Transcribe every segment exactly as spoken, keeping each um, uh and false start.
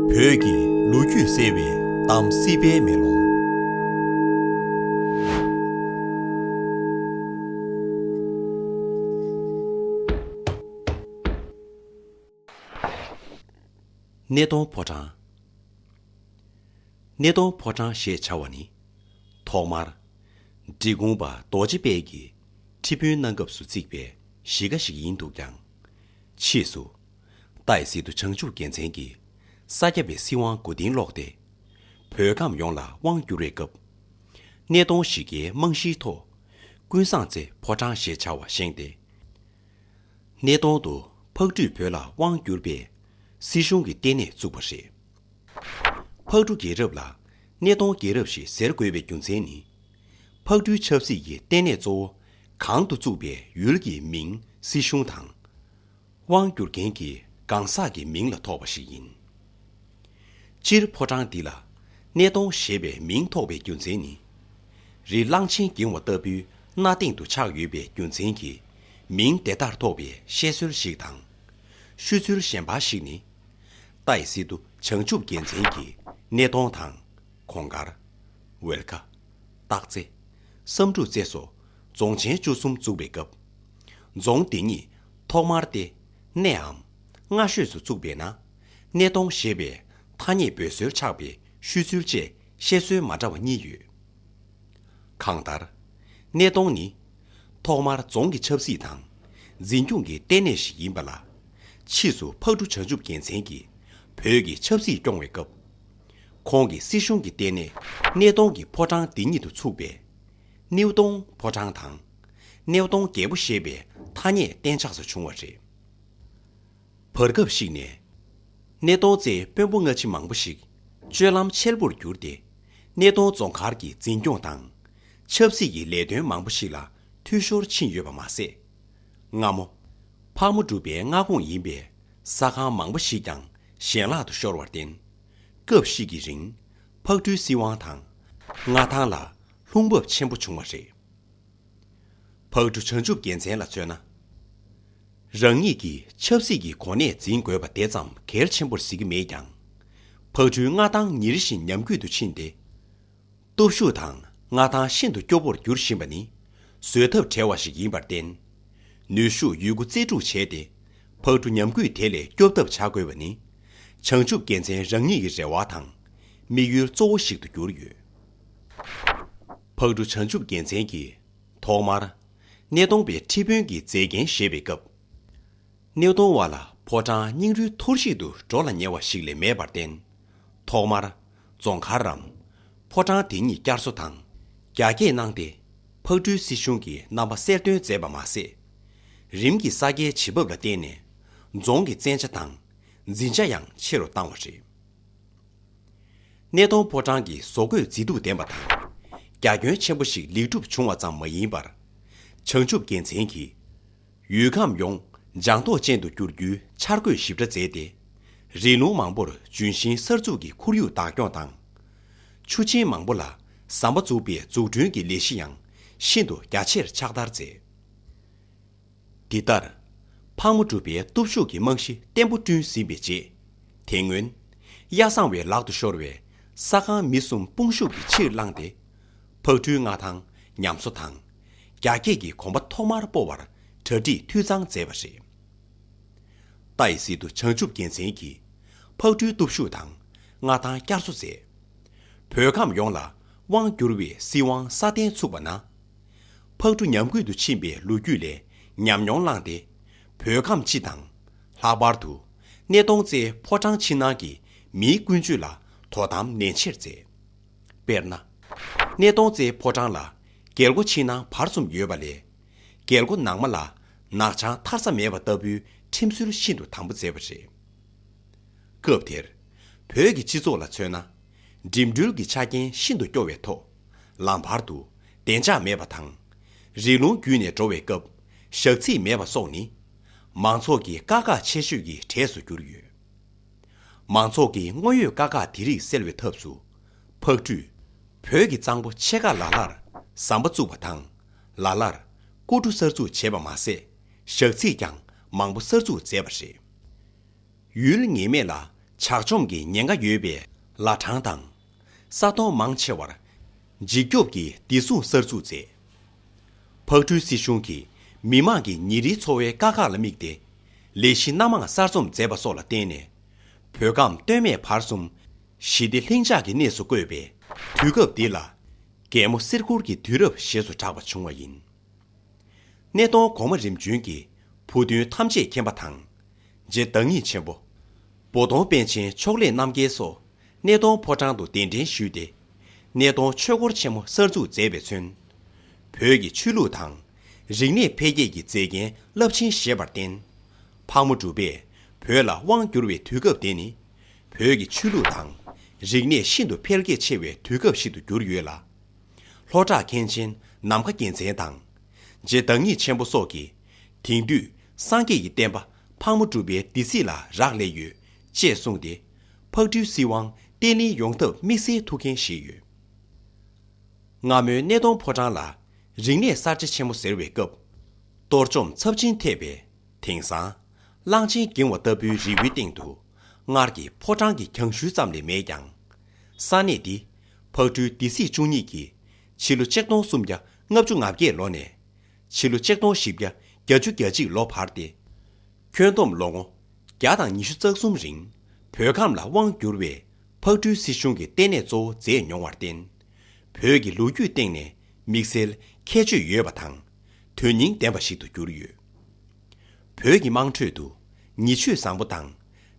བོད་ཀྱི་ལོ་རྒྱུས་གསལ་བའི་གཏམ་སྲིད་པའི་མེ་ལོང་། སྣེ་གདོང་ཕོ་བྲང་། སྣེ་གདོང་ཕོ་བྲང་ཞེས་བྱ་བ་ནི། ཐོག་མར། འབྲི་གུང་པ་རྡོ་རྗེ་དཔལ་གྱིས་ཁྲི་དཔོན་གནང་སྐབས་སུ་བརྩིགས་པའི་གཞིས་ཀ་ཞིག་ཡིན་འདུག་ཀྱང་། ཕྱིས་སུ། ཏཱའི་སི་ཏུ་བྱང་ཆུབ་རྒྱལ་མཚན་གྱིས་ས་སྐྱ་པའི་སྲིད་དབང་མགོ་རྟིང་སློག་སྟེ། བོད་ཁམས་ཡོངས་ལ་དབང་བསྒྱུར་བའི་སྐབས། སྣེ་གདོང་གཞིས་ཀའི་རྨང་གཞིའི་ཐོག་ཀུན་བཟང་རྩེ་ཕོ་བྲང་ཞེས་བྱ་བ་བཞེངས་ཏེ། སྣེ་གདོང་དུ་ཕག་གྲུས་བོད་ལ་དབང་བསྒྱུར་བའི་སྲིད་གཞུང་གི་ལྟེ་གནས་བཙུགས་པ་རེད། ཕག་གྲུ་རྒྱལ་རབས་ལ་སྣེ་གདོང་རྒྱལ་རབས་ཞེས་ཟེར་དགོས་པའི་རྒྱུ་མཚན་ནི། ཕག་གྲུའི་ཆབ་སྲིད་ཀྱི་ལྟེ་གནས་གཙོ་བོ་གང་དུ་བཙུགས་པའི་ཡུལ་གྱི་མིང་སྲིད་གཞུང་དང་། དབང་བསྒྱུར་མཁན་གྱི་གང་ཟག་གི་མིང་ལ་ཐོགས་པ་ཞིག་ཡིན། སྤྱིར་ཕོ་བྲང་འདི་ལ་སྣེ་གདོང་ཞེས་པའི་མིང་ཐོགས་པའི་རྒྱུ་མཚན་ནི། རི་གླང་ཆེན་འགྱིང་བ་ལྟ་བུའི་གནའ་སྟེང་དུ་ཆགས་ཡོད་པའི་རྒྱུ་མཚན་གྱིས་མིང་དེ་ལྟར་ཐོགས་པའི་བཤད་སྲོལ་ཞིག་དང་། ཤོད་ཚུལ་གཞན་པ་ཞིག་ནི། ཏཱའི་སི་ཏུ་བྱང་ཆུབ་རྒྱལ་མཚན་གྱིས་སྣེ་གདོང་དང་། གོང་དཀར། ཝེར་ཁ། སྟག་རྩེ། བསམ་འབྲུག་རྩེ་སོགས་རྫོང་ཆེན་བཅུ་གསུམ་བཙུགས་པའི་སྐབས། རྫོང་འདི་ཉིད་ཐོག་མར་ལྟེ་གནས་འམ་སྔ་ཤོས་སུ་བཙུགས་པས་ན། སྣེ་གདོང་ཞེས་པའི་ཐ་སྙད་འབོད་སྲོལ་ཆགས་པའི་ཤོད་ཚུལ་བཅས་བཤད་སྲོལ་མ་འདྲ་བ་གཉིས་ཡོད། གང་ལྟར། སྣེ་གདོང་ནི། ཐོག་མར་རྫོང་གི་ཆབ་སྲིད་དང་། འཛིན་སྐྱོང་གི་ལྟེ་གནས་ཤིག་ཡིན་པ་ལ། ཕྱིས་སུ་ཕག་གྲུ་བྱང་ཆུབ་རྒྱལ་མཚན་གྱིས་བོད་ཀྱི་ཆབ་སྲིད་སྐྱོང་བའི་སྐབས། ཁོང་གི་སྲིད་གཞུང་གི་ལྟེ་གནས་སྣེ་གདོང་གི་ཕོ་བྲང་འདི་ཉིད་དུ་ཚུགས་པས། སྣེའུ་གདོང་ཕོ་བྲང་དང་། སྣེའུ་གདོང་རྒྱལ་པོ་ཞེས་པའི་ཐ་སྙད་གཏན་ཆགས་སུ་བྱུང་བ་རེད། བར་སྐབས་ཤིག་ནས། སྣེ་གདོང་རྩེའི་དཔོན་པོ་སྔ་ཕྱི་མང་པོ་ཞིག་སྤྱོད་ལམ་འཆལ་པོར་གྱུར་ཏེ། སྣེ་གདོང་རྫོང་མཁར་གྱི་འཛིན་སྐྱོང་དང་། ཆབ་སྲིད་ཀྱི་ལས་དོན་མང་པོ་ཞིག་ལ་འཐུས་ཤོར་ཕྱིན་ཡོད་པ་མ་ཟད། སྔ་མོ། ཕག་མོ་གྲུ་པའི་མངའ་ཁོངས་ཡིན་པའི་ས་ཁང་མང་པོ་ཞིག་ཀྱང་ཞལ་ལག་ཏུ་ཤོར་བར་བརྟེན། སྐབས་ཤིག་གི་རིང་། ཕག་གྲུའི་སྲིད་དབང་དང་། མངའ་ཐང་ལ་ལྷུང་འབབ་ཆེན་པོ་བྱུང་བ་རེད། ཕག་གྲུ་བྱང་ཆུབ་རྒྱལ་མཚན་ལ་མཚོན་ན། རང་ཉིད་ཀྱིས་ཆབ་སྲིད་ཀྱི་གོ་གནས་འཛིན་དགོས་པ་དེ་ཙམ་གལ་ཆེན་པོར་གཟིགས་ཀྱི་མེད་ཀྱང་། ཕག་གྲུའི་མངའ་ཐང་ཉིན་རེ་བཞིན་ཉམས་རྒུད་དུ་ཕྱིན་ཏེ། སྟོབས་ཤུགས་དང་མངའ་ཐང་ཤིན་ཏུ་སྐྱོ་བོར་གྱུར་བཞིན་པ་ནི་བཟོད་ཐབས་བྲལ་བ་ཞིག་ཡིན་པར་བརྟེན། ནུས་ཤུགས་ཡོད་རྒུ་རྩལ་སྤྲུགས་བྱས་ཏེ། ཕག་གྲུ་ཉམས་རྒུད་དེ་ལས་སྐྱོབ་ཐབས་བྱ་དགོས་པ་ནི། བྱང་ཆུབ་རྒྱལ་མཚན་རང་ཉིད་ཀྱི་རེ་བ་དང་། དམིགས་ཡུལ་གཙོ་བོ་ཞིག་ཏུ་གྱུར་ཡོད། ཕག་གྲུ་བྱང་ཆུབ་རྒྱལ་མཚན་གྱིས། ཐོག་མར། སྣེ་གདོང་པའི་ཁྲི་དཔོན་གྱི་མཛད་འགན་བཞེས་པའི་སྐབས། སྣེ་གདོང་བ་ལ་ཕོ་བྲང་རྙིང་རུལ་འཐོར་ཞིག་ཏུ་འགྲོ་ལ་ཉེ་བ་ཞིག་ལས་མེད་པར་བརྟེན། ཐོག་མར། རྫོང་མཁར་རམ། ཕོ་བྲང་དེ་ཉིད་བསྐྱར་གསོ་དང་། རྒྱ་སྐྱེད་གནང་སྟེ། ཕག་གྲུའི་སྲིད་གཞུང་གི་རྣམ་པ་གསལ་སྟོན་མཛད་པ་མ་ཟད། རིམ་གྱིས་ས་སྐྱའི་བྱེད་བབ་ལ་བརྟེན་ནས། རྫོང་གི་བཙན་ཆ་དང་། འཛིན་ཆ་ཡང་ཆེ་རུ་བཏང་བ་རེད། སྣེ་གདོང་ཕོ་བྲང་གི་བཟོ་བཀོད་མཛེས་སྡུག་ལྡན་པ་དང་། རྒྱ་ཁྱོན་ཆེན་པོ་ཞིག་ལེགས་གྲུབ་བྱུང་བ་ཙམ་མ་ཡིན་པར། བྱང་ཆུབ་རྒྱལ་མཚན་གྱིས། ཡུལ་ཁམས་ཡོངས་ལྗང་མདོག་ཅན་དུ་བསྒྱུར་རྒྱུའི་འཆར་འགོད་ཞིབ་ཕྲ་མཛད་དེ། རི་ལུང་མང་པོར་ལྗོན་ཤིང་གསར་འཛུགས་ཀྱི་ཁོར་ཡུག་བདག་སྐྱོང་དང་། ཆུ་ཆེན་མང་པོ་ལ་ཟམ་པ་འཛུགས་པའི་འཛུགས་སྐྲུན་གྱི་ལས་གཞི་ཡང་ཤིན་ཏུ་རྒྱ་ཆེར་ཕྱག་བསྟར་མཛད། འདི་ལྟར། ཕག་མོ་གྲུ་པའི་སྟོབས་ཤུགས་ཀྱི་རྨང་གཞི་བརྟན་པོ་བསྐྲུན་ཟིན་པའི་རྗེས། དེ་སྔོན། གཡའ་བཟང་བའི་ལག་ཏུ་ཤོར་བའི་ས་ཁང་མི་གསུམ་དཔུང་ཤུགས་ཀྱིས་ཕྱིར་བླངས་ཏེ། ཕག་གྲུའི་མངའ་ཐང་ཉམས་གསོ་དང་། རྒྱ་སྐྱེད་ཀྱི་གོམ་པ་ཐོག་མར་སྤོ་བར་གྲ་སྒྲིག་འཐུས་གཙང་མཛད་པ་རེད། ཏཱའི་སི་ཏུ་བྱང་ཆུབ་རྒྱལ་མཚན་གྱིས་ཕག་གྲུའི་སྟོབས་ཤུགས་དང་མངའ་ཐང་བསྐྱར་གསོ་མཛད། བོད་ཁམས་ཡོངས་ལ་དབང་བསྒྱུར་བའི་སྲིད་དབང་སྲ་བརྟན་ཚུགས་པ་ན། ཕག་གྲུ་ཉམས་རྒུད་དུ་ཕྱིན་པའི་ལོ་རྒྱུས་ལས་ཉམས་མྱོང་བླངས་ཏེ། བོད་ཁམས་སྤྱི་དང་། ལྷག་པར་དུ་སྣེ་གདོང་རྩེའི་ཕོ་བྲང་ཕྱི་ནང་གི་མིའི་ཀུན་སྤྱོད་ལ་དོ་དམ་ནན་ཆེར་མཛད། དཔེར་ན། སྣེ་གདོང་རྩེའི་ཕོ་བྲང་ལ་རྒྱལ་སྒོ་ཕྱི་ནང་བར་གསུམ་ཡོད་པ་ལས། རྒྱལ་སྒོ་ནང་མ་ལ་ནག་ཆང་ཐར་ས་མེད་པ་ལྟ་བུའི་ཁྲིམས་སྲོལ་ཤིན་ཏུ་དམ་པོ་མཛད་པ་རེད། སྐབས་དེར། བོད་ཀྱི་སྤྱི་ཚོགས་ལ་མཚོན་ན། འགྲིམ་འགྲུལ་གྱི་ཆ་རྐྱེན་ཤིན་ཏུ་སྐྱོ་བའི་ཐོག་ལམ་བར་དུ་བདེ་འཇགས་མེད་པ་དང་། རི་ལུང་བརྒྱུད་ནས་འགྲོ་བའི་སྐབས་ཞག་ཚིགས་མེད་པ་སོགས་ནི། མང་ཚོགས་ཀྱི་དཀའ་ཁག་ཆེ་ཤོས་ཀྱི་གྲས་སུ་གྱུར་ཡོད། མང་ཚོགས་ཀྱི་དངོས་ཡོད་དཀའ་ཁག་དེ་རིགས་སེལ་བའི་ཐབས་སུ། ཕག་གྲུས། བོད་ཀྱི་གཙང་པོ་ཕྱེད་ཀ་ལ་ལར་ཟམ་པ་བཙུགས་པ་དང་། ལ་ལར་སྐོར་བྲོ་གསར་འཛུགས་བྱས་པ་མ་ཟད། ཞག་ཚིགས་ཀྱང་མང་པོ་གསར་འཛུགས་མཛད་པ་རེད། ཡུལ་ངེས་མེད་ལ་ ཇག་བཅོམ་གྱི་ཉེན་ཁ་ཡོད་པའི་བླ་བྲང་དང་། ས་སྟོང་མང་ཆེ་བར་འཇིགས་སྐྱོབ་ཀྱི་བདེ་སྲུང་གསར་འཛུགས་མཛད། ཕག་གྲུའི་སྲིད་གཞུང་གིས་མི་མང་གི་ཉིན་རེའི་འཚོ་བའི་དཀའ་ཁག་ལ་དམིགས་ཏེ། ལས་གཞི་སྣ་མང་གསར་རྩོམ་མཛད་པ་སོགས་ལ་བརྟེན་ནས། བོད་ཁམས་སྟོད་སྨད་བར་གསུམ་ཞི་བདེ་ལྷིང་འཇགས་ཀྱི་གནས་སུ་བཀོད་པའི་དུས་སྐབས་འདི་ལ། རྒྱལ་མོ་གསེར་འཁོར་གྱི་དུས་རབས་ཞེས་སུ་གྲགས་པ་བྱུང་བ་ཡིན། སྣེ་གདོང་གོང་མ་རིམ་བྱོན་གྱི་བུ་སྟོན་ཐམས་ཅད་མཁྱེན་པ་དང་། རྗེ་བདག་ཉིད་ཆེན་པོ། འབོ་སྟོང་པཎ་ཆེན་ཕྱོགས་ལས་རྣམ་རྒྱལ་སོགས་སྣེ་གདོང་ཕོ་བྲང་དུ་གདན་འདྲེན་ཞུས་ཏེ། སྣེ་གདོང་ཆོས་འཁོར་ཆེན་མོ་གསར་འཛུགས་མཛད་པས་མཚོན། བོད་ཀྱི་ཆོས་ལུགས་དང་། རིག་གནས་འཕེལ་རྒྱས་ཀྱི་མཛེས་རྒྱན་རླབས་ཆེན་བཞད་པར་བརྟེན། ཕག་མོ་གྲུ་པས་བོད་ལ་དབང་བསྒྱུར་བའི་དུས་སྐབས་དེ་ནི། བོད་ཀྱི་ཆོས་ལུགས་དང་། རིག་གནས་ཤིན་ཏུ་འཕེལ་རྒྱས་ཆེ་བའི་དུས་སྐབས་ཤིག་ཏུ་གྱུར་ཡོད་ལ། ལྷོ་བྲག་མཁན་ཆེན་ནམ་མཁའ་རྒྱལ་མཚན་དང་། རྗེ་བདག་ཉིད་ཆེན་པོ་སོགས་ཀྱིས། དེང་དུས་སངས་རྒྱས་ཀྱི་བསྟན་པ་ཕག་མོ་གྲུ་པའི་སྡེ་སྲིད་ལ་རག་ལས་ཡོད། ཅེས་གསུངས་ཏེ། ཕག་གྲུའི་སྲིད་དབང་བརྟན་ལྷིང་ཡོང་ཐབས་དམིགས་བསལ་ཐུགས་འགན་བཞེས་ཡོད། སྔ་མོའི་སྣེ་གདོང་ཕོ་བྲང་ལ་རིག་གནས་གསར་བརྗེ་ཆེན་མོ་ཟེར་བའི་སྐབས། གཏོར་བཅོམ་ཚབས་ཆེན་ཐེབས་པས། དེང་སང་། གླང་ཆེན་འགྱིང་བ་ལྟ་བུའི་རི་བོའི་སྟེང་དུ། སྔར་གྱི་ཕོ་བྲང་གི་གྱང་ཤུལ་ཙམ་ལས་མེད་ཀྱང་། ས་གནས་འདི། ཕག་གྲུའི་སྡེ་སྲིད་བཅུ་གཉིས་ཀྱིས། ཕྱི་ལོ་ཆིག་སྟོང་སུམ་བརྒྱ་ལྔ་བཅུ་ང་བརྒྱད་ལོ་ནས། ཕྱི་ལོ་ཆིག་སྟོང་བཞི་བརྒྱ་བརྒྱད་ཅུ་གྱ་གཅིག་ལོ་བར་ཏེ། ཁྱོན་བསྡོམས་ལོ་ངོ་བརྒྱ་དང་ཉི་ཤུ་རྩ་གསུམ་རིང་བོད་ཁམས་ལ་དབང་བསྒྱུར་བའི་ཕག་གྲུའི་སྲིད་གཞུང་གི་ལྟེ་གནས་གཙོ་བོ་མཛད་མྱོང་བར་བརྟེན། བོད་ཀྱི་ལོ་རྒྱུས་སྟེང་ནས་དམིགས་བསལ་ཁྱད་ཆོས་ཡོད་པ་དང་། དོན་སྙིང་ལྡན་པ་ཞིག་ཏུ་གྱུར་ཡོད། བོད་ཀྱི་དམངས་ཁྲོད་དུ་ཉེ་བརྗོད་བཟང་པོ་དང་།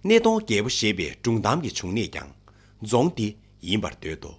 སྣེ་གདོང་རྒྱལ་པོ་ཞེས་པའི་སྒྲུང་གཏམ་གྱི་འབྱུང་གནས་ཀྱང་རྫོང་འདི་ཡིན་པར་འདོད་དོ།